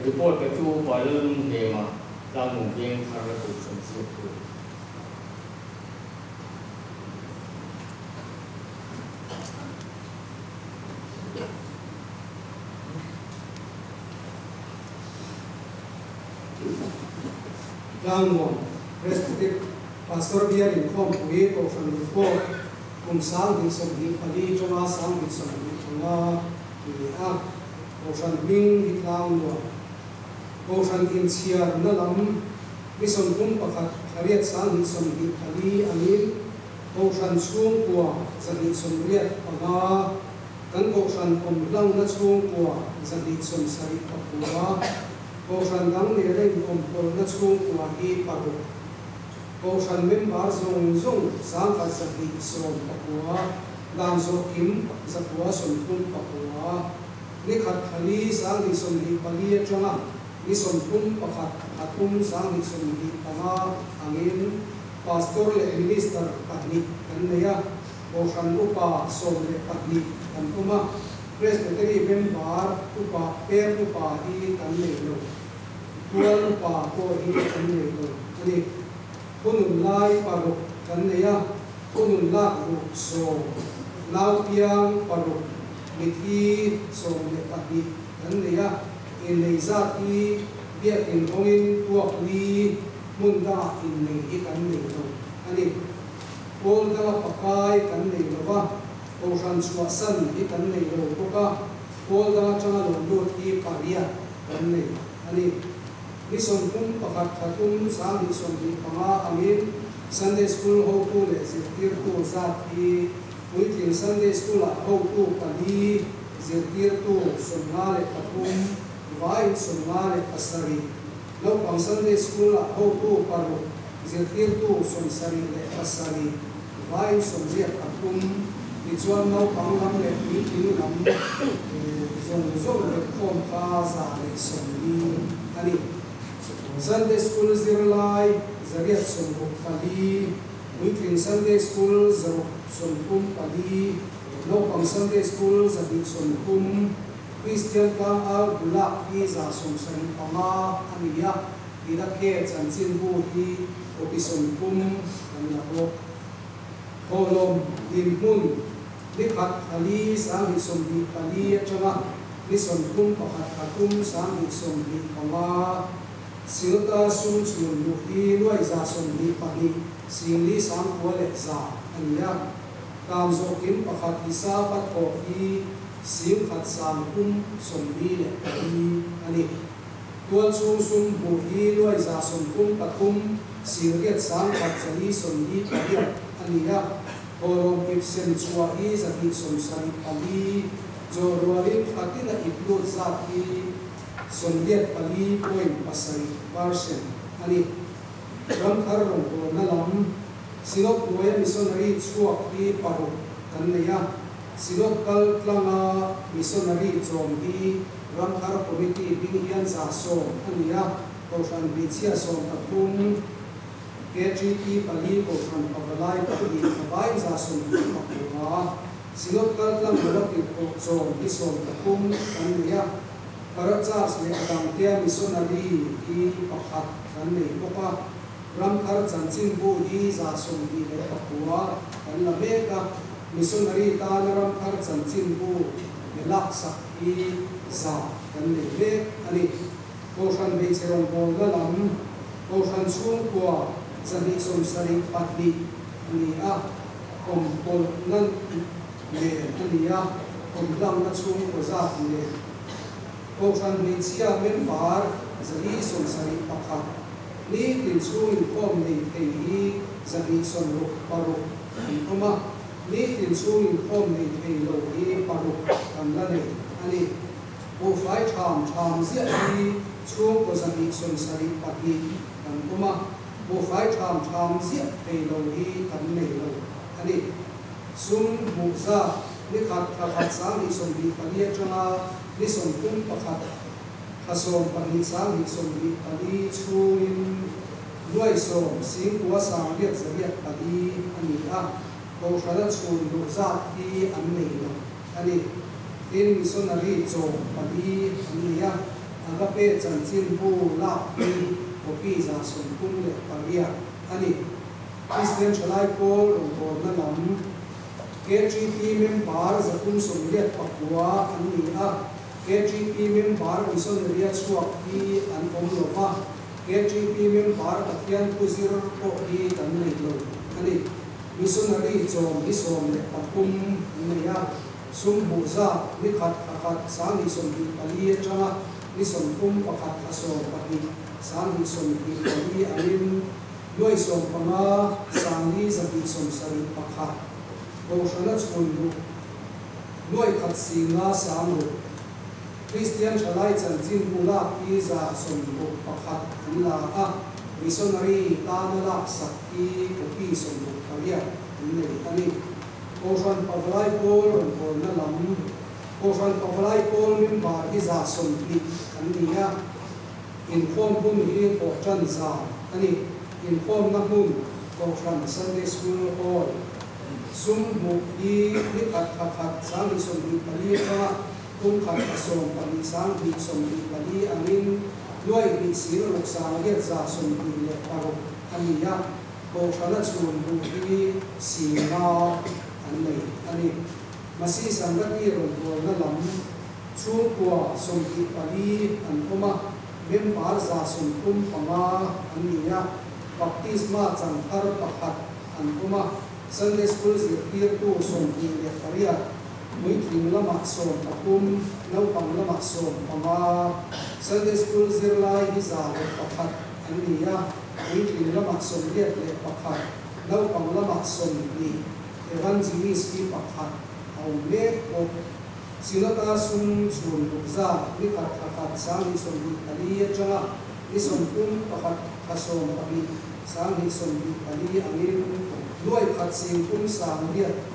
Report pe tu Pa Lalnunhlema Tlangnuam Veng thar a Kohhran ziak tur. Tlangnuam Presbyterian Pastor Bial Inkhawmpui Kohhran Report kum 2024 tanga 2025 ni a, Kohhran hming hi Tlangnuam Kohhran inchhiarna lam ni 31 thariat 2024 angin Kohhran chhungkua 285, kan Kohhran awm hlangna chhungkua 279, Kohhran dang nena inawmpawlhna chhungkua hi paruk. Kohhran member zawng zawng 1,219, dan zawh kim 939. Ni khat thali 2024 atanga ni 31 thla thum 2025 angin Pastor leh Minister pahnih kan nei a, Kohhran upa 12 kan awm a. Presbytery member upa per upa hi kan nei lo, tual upa pawh hi kan nei lo a ni. Thunun lai paruk kan nei a, thunun lak ruk 10, nau piang paruk, mithi 12 kan nei a, innei zat hi biakin hawngin tuak li hmun dangah innei hi kan nei lo a ni. Pawl danga pakai kan nei lo va. Kohhran chhuahsan hi kan nei lo bawk a, pawl dang atanga lo lut hi pariat kan nei a ni. Ni 31 thla thum 2025 angin Sunday School hotu leh zirtirtu zat hi puitling Sunday School-ah hotu pali, zirtirtu 53, vaiin 57, naupang Sunday School-ah hotu paruk, zirtirtu 77, Vaiin 83, tichuan naupang lam leh puitling lam zawng zawng repkhawm kha 140 a ni. Sunday School zirlai 164, puitling Sunday School 134, naupang Sunday School 230, Kristian tlangau bulak hi 175 a ni a. Ilakhe chanchinbu hi copy 30 kan la bawk. Thawhlawm dinhmun ni khat thla li 2024 atanga ni 31 thla thum 2025 Silta sum chhun luh hi nuai 122 singli sangkua leh za a ni a. Tan zawh kim pakhat hisapa thawh hi 10,034 a ni. Tualchhung sum hmuh hi nuai 133 singriat 1,448 a ni a, thawhlawm ip sem chhuah hi 274, zawh rualin thlatin a ip lut zat hi 84.7% a ni. Ramthar rawngbawlna lam Synod hnuaia missionary chhuak hi paruk kan nei a. Synod kal tlanga missionary chawm hi Ramthar Committee hming hian 110 a ni a, Kohhran hmeichhia 13, KTP pali, Kohhran pavalai pahnih, a vaiin 35. Synod kal tlang lova tirhkoh chawm hi 13 kan nei a, Parachurch leh a dangtea missionary hi pakhat kan nei bawk a. Ramthar chanchinbu hi 29 kan la mek a, missionary tana Ramthar chanchinbu be laksak hi 100 kan nei mek a ni. Kohhran hmeichhe rawngbawlna lam, Kohhran chhungkua 272 a ni a, kawmpawlhna nen a ni a, kawmhlangna chhungkaw zat nen. Kohhran hmeichhia member 471, ni tin chhung inkhawm nei thei hi 266 an awm a, ni tin chhung inkhawm nei thei lo hi paruk kan la nei a ni. Buhfai ṭham ṭham ziah hi chhungkaw 272 kan awm a, buhfai ṭham ṭham ziah thei lo hi kan nei lo a ni. Sum hmuh zat ni khat thla khat 2024 aṭanga ni 31 thla 12 2024 chhungin nuai sawm singkua sangriat zariat pali a ni a, Kohhrana chhun luh zat hi an nei lo a ni. Tin, missionary chawm pali an nei a, Agape chanchinbu lak hi copy 138 a ni. Kristian Thalai Pawl rawngbawlna lam KTP member 389 an ni a, KTP member missionary-a chhuak hi an awm lo va, KTP member Pathian thu zir pawh hi kan nei lo a ni. Missionary chawm hi 13 an nei a, sum hmuh zat ni khat thla khat 2024 atanga ni 31 thla 12 2024 angin nuai 15 sangli 271 Kohhrana chhun luh nuai khat singa sang ruk Kristian Thalai chanchinbu lak hi 61 an la a, missionary tana laksak hi copy 68 an nei a ni. Kohhran Pavalai Pawl rawngbawlna lam, Kohhran Pavalai Pawl member hi 120 an ni a, inkhawm hun hi thawhṭan zan a ni. Inkhawmna hmun, Kohhran Sunday School Hall, sum hmuh hi ni khat thla khat 2024 atanga kum khat thla 12 2024 angin nuai hnih sing ruk sangriat 126 a ni a, Kohhrana chhun hmuh hi 50 an nei a ni. Masi Sangati rawngbawlna lam chhungkua 24 an awm a. Member 135 an ni a, baptisma chan thar pakhat an awm a, Sunday School zirtirtu 28, puitling lamah 13, naupang lamah 15, Sunday School zirlai hi 101 an ni a, puitling lamah 81, naupang lamah 20, Evangelist hi pakhat a awm mek bawk. Synod-a sum chhun ruk zat ni khat thla khat 2024 atanga ni 31 thla 12 2024 angin nuai khat sing kum sangriat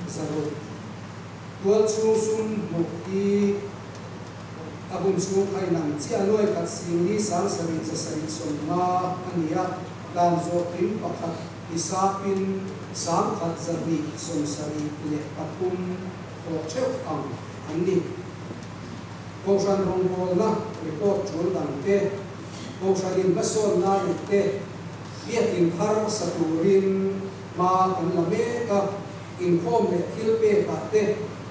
zaruk tual chhung sum hmuh hi a hun chhung kha inang chiah nuai khat sing li sang sarih zasarih sawmnga a ni a, dan zawh tling pakhat hisapin sang khat 273 thawh theuh ang an ni. Kohhran rawngbawlna report tul dang te, Kohhran inhmasawnna leh te, biakin thar sa turin hma kan la mek a, inkhawm leh thil pekah te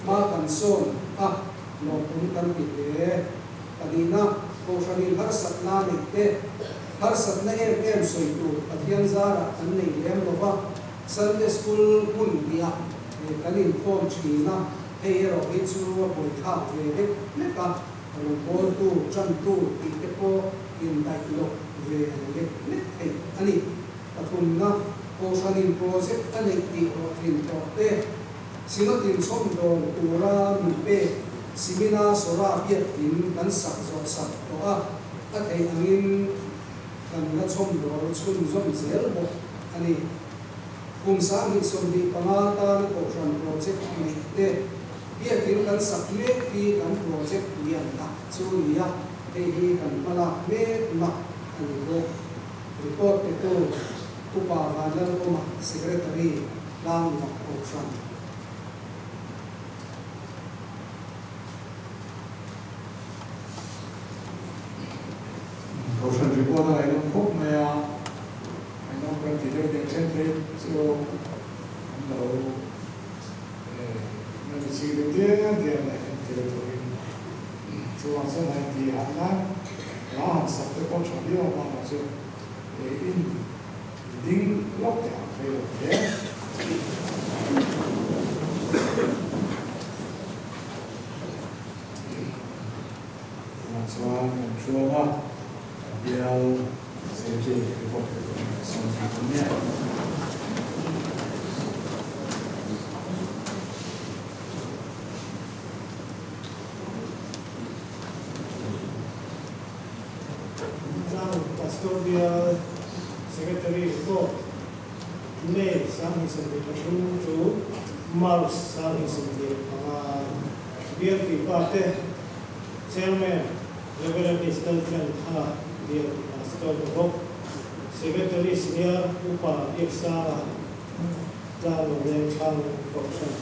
hma kan sawn a, lawmawm kan ti hle. Pahnihna, Kohhran in harsatna neih te, harsatna em em sawi tur Pathian zarah kan nei lem lo va, Sunday School hmun hniah kan inkhawm thin a, hei erawh hi chu a buaithlak ve lek lek a, rawngbawltu, tantu tih te pawh indaih loh ve lek lek theih a ni. Pathumna, Kohhranin project a neih tih hlawhtlin tawh te, Synod inchhawm dawn tura min pek Simina Sora biakin kan sak zawh sak tawh a, a theih angin kan la chhawm dawl chhunzawm zel bawk a ni. Kum 2025 tana kohhran project neih te, biakin kan sak mek hi kan project lian tak chu ni a, hei hi kan hmalak mekna a ni bawk. Report petu Upa Vanlalawma, Secretary, Tlangnuam Kohhran. Kohhran report a ngaihnawm khawp mai a, ngaihnawm kan ti deuh deuh then phei chu an lo la ni chik deuh diam diam leh en tir turin chuvang chuan han tih han nan hla han sak te pawh tha viau ang a chu in ding lawk teh ang phei lo hle. Tunah chuan kan thuam a, bial secretary report pe turin kan sawm thei dawn nia. Tlang Pastor Bial Secretary report May 2023 to March 2025. Bial Pipa te Chairman Rev. Mr. Tlantha Bial Pastor ni bawk, Secretary Senior Upa Biaksanga Tlanglo Lengthlang Kohhran,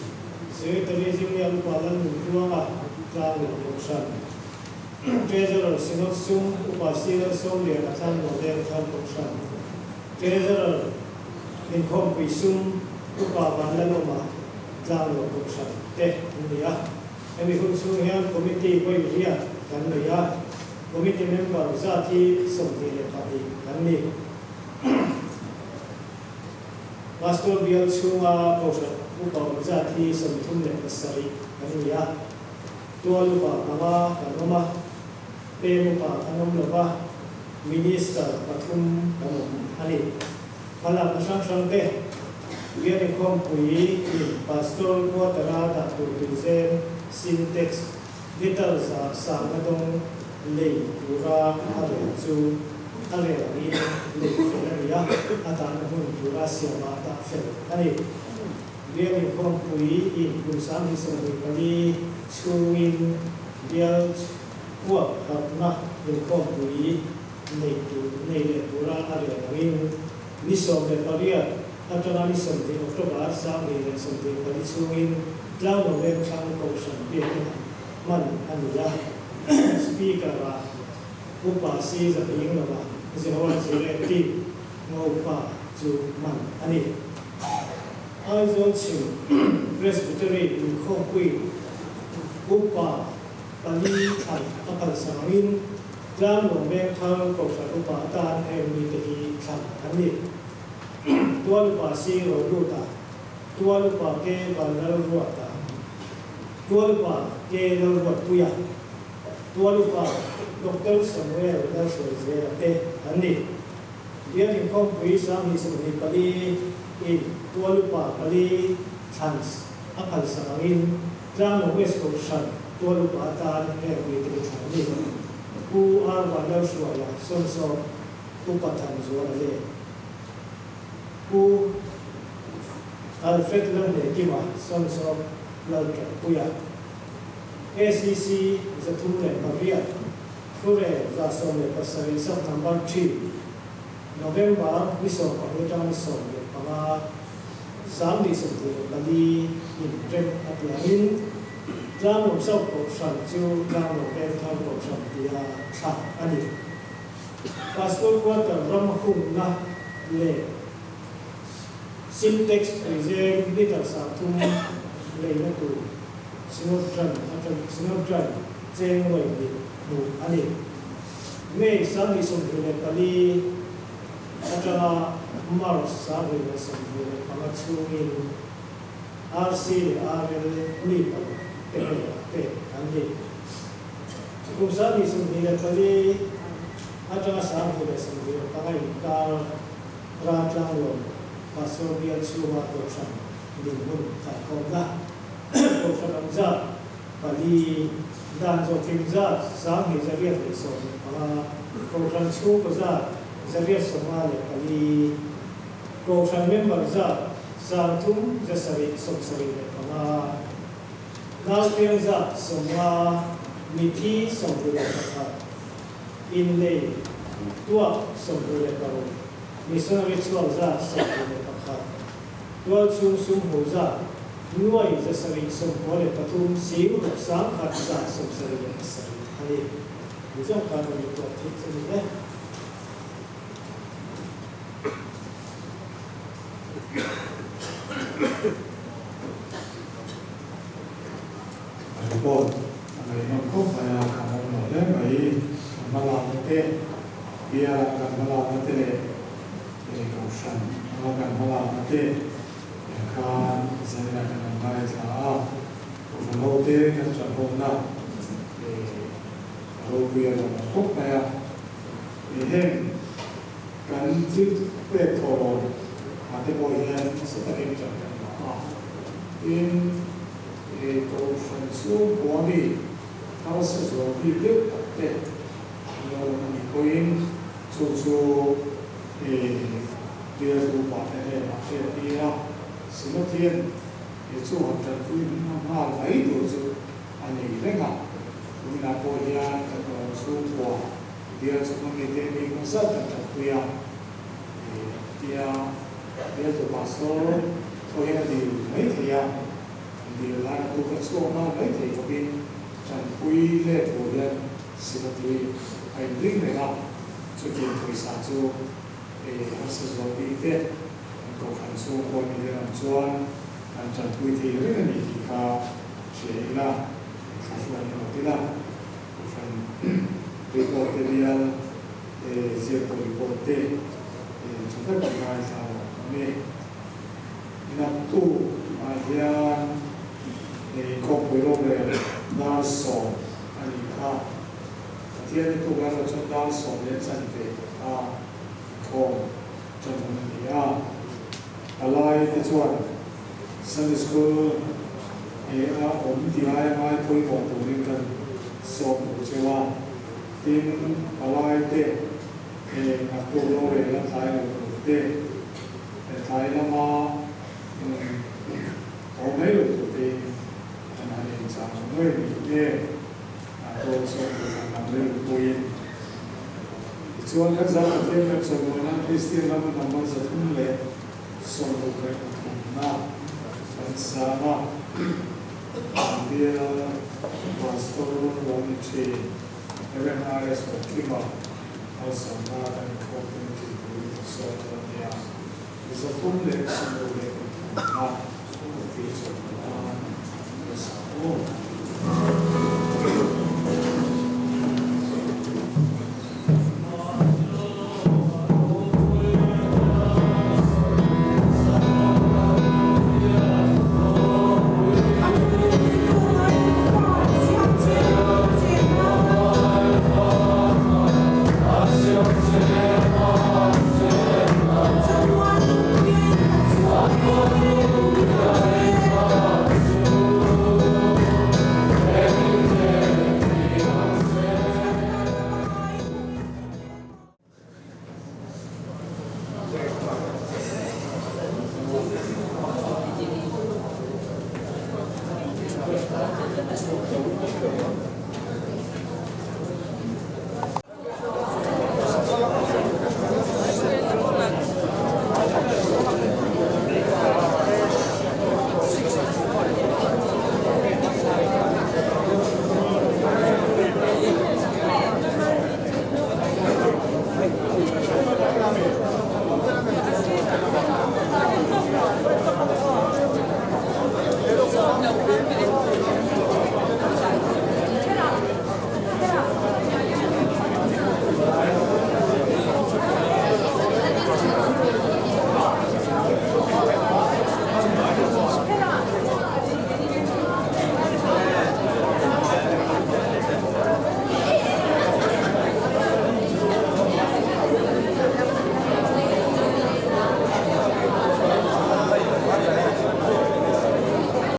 Secretary Junior Upa Lalnuntluanga Tlanglo Kohhran, Treasurer Synod Sum Upa C. Lalsawmliana Tlanglo Lengthlang Kohhran, Treasurer Inkhawmpui Sum Upa Vanlalawma Tlanglo Kohhran te an ni a. Hemi hun chhung hian Committee vawi riat kan nei a, Committee member zat hi 22 kan ni. Pastor bial chhunga Kohhran upa awm zat hi 37 kan ni a, tual upa panga kan awm a, pem upa kan awm lo va, Minister pathum kan awm a ni. Hmalakna hrang hrang te, Bial Inkhawmpui in Pastor Quarter-a dah tur tuizem, Sintex, litre za sangna dawng lei tura a rel chu a rel angin lei fel a ni a, a dahna hmun tura siamah dah fel a ni. Bial Inkhawmpui in kum 2024 chhungin Bial huap harhna Inkhawmpui nei tur nei leh tura a rel angin ni 18 atanga ni 20 October 2024 chhungin Tlanglo Vengthlang Kohhran biakina hman a ni a. Speaker-ah Upa Si Zaping lova Jehovah Jireh team Ngopa chu hman a ni. Aizawl chhim Presbytery inkhawmpui Upa pali thlan a phalsak angin Tlanglo Vengthar Kohhran Upa atan heng mite hi thlan an ni. Tual Upa Si Rohluta, Tual Upa Ke Vanlalruata, Tual Upa Ke Lalruatpuia, Tual Upa Doctor Samuel Lalhruaizela te an ni. Bial Inkhawmpui 2024 in Tual Upa pali thlan a phalsak angin Tlanglo West Kohhran Tual Upa atan heng mite hi thlan an ni. Pu R Vanlalhruaia Sawnsawm Upa Thanzuala leh Pu Alfred Lalnekima Sawnsawm Laltanpuia, ACC 308, Thurel 117 sub number 3, November ni 15 atanga ni 15, 2024 in rem a tiangin Tlanglo South Kohhran chu Tlanglo Vengthar Kohhran tia thlak a ni. Pastor Quarter ram hungna leh Sintex tuizem litre 30 leina tur Synod Grant atang Synod Grant cheng vawi hnih hmuh a ni. May 2024 atanga March 2025 chhungin RC leh RL mi paruk te hnenah pek an ni. Kum 2024 atanga 2025 inkar Raltlang lawm Pastor bial chhunga Kohhran dinhmun khaihkhawmna Kohhran awm zat pali, dan zawhkim zat 1815, Kohhran chhungkaw zat 154, Kohhran member zat 3,775. Nau piang zat 50, mithi 21, innei tuak 26, missionary chhuak zat 21, tualchhung sum hmu zat nuai 793 sing ruk 10,177 a ni. Mizo khan rawn report theih chu a ni e. A report a ngaihnawm khawp mai a, kan awm lo hle mai. Kan hmalakna te, biala kan hmalakna te leh kohhran anga kan hmalakna te tiang khan zaninah kan han ngaithla a, kohhran ho te kan ṭanhawmna a ropui a lawm khawp mai a. Heng kan thil pek thawh lo ah te pawh hian nasa takin ṭan kan la a. Tin, kohhran chhungkua mi harsa zual bik deuh tak te an lo awm a nih pawhin chu chu bialtu pa te hnenah hriat tir a, Synod hian chu han ṭanpui nghal mai tur chu a nei reng a. Tunah pawh hian kan kohhran chhungkua Bial chu hmang mite mi hma zat kan thatpui a, tia bialtu pastor pawh hian a dil mai thei a, an dil khan a tuk a chhuak nghal mai thei khawpin tanpui let tur hian Synod hi a inring reng a, chutiang pawisa chu harsa zual bik te kan kohhran chhungkaw mi te lam chuan kan tanpui thei reng a ni tih kha hria ila, thlahruai emaw tila. Kohhran report te bial ziaktu report te tha tak an ngaithla lo awm e. Naktuk ah hian khawpui rorel dar 10 a nih kha. Pathian ni tuk erawh chuan dar 10:15 kha inkhawm tan hun a ni a. Palai te chuan Sunday School a awm tih aia ngai pawimawh turin kan sawm duh cheu a, tin palai te naktuk rorel a tlai lo tur te, tlai lama haw mai lo tur tein kan han inchah nuai a nih nge a tual sawm duh kan lam rilru puiin. Tichuan kan zan Pathian kan chawimawi nan Kristian rama number 363 kan sang a, kan bial Pastor lo ni thin Rev. RS Bawkkima malsawmna kan inkhawmpui tih turin kan sawm dawn a nia. 363 kopi chawimawi nan kan sang aw.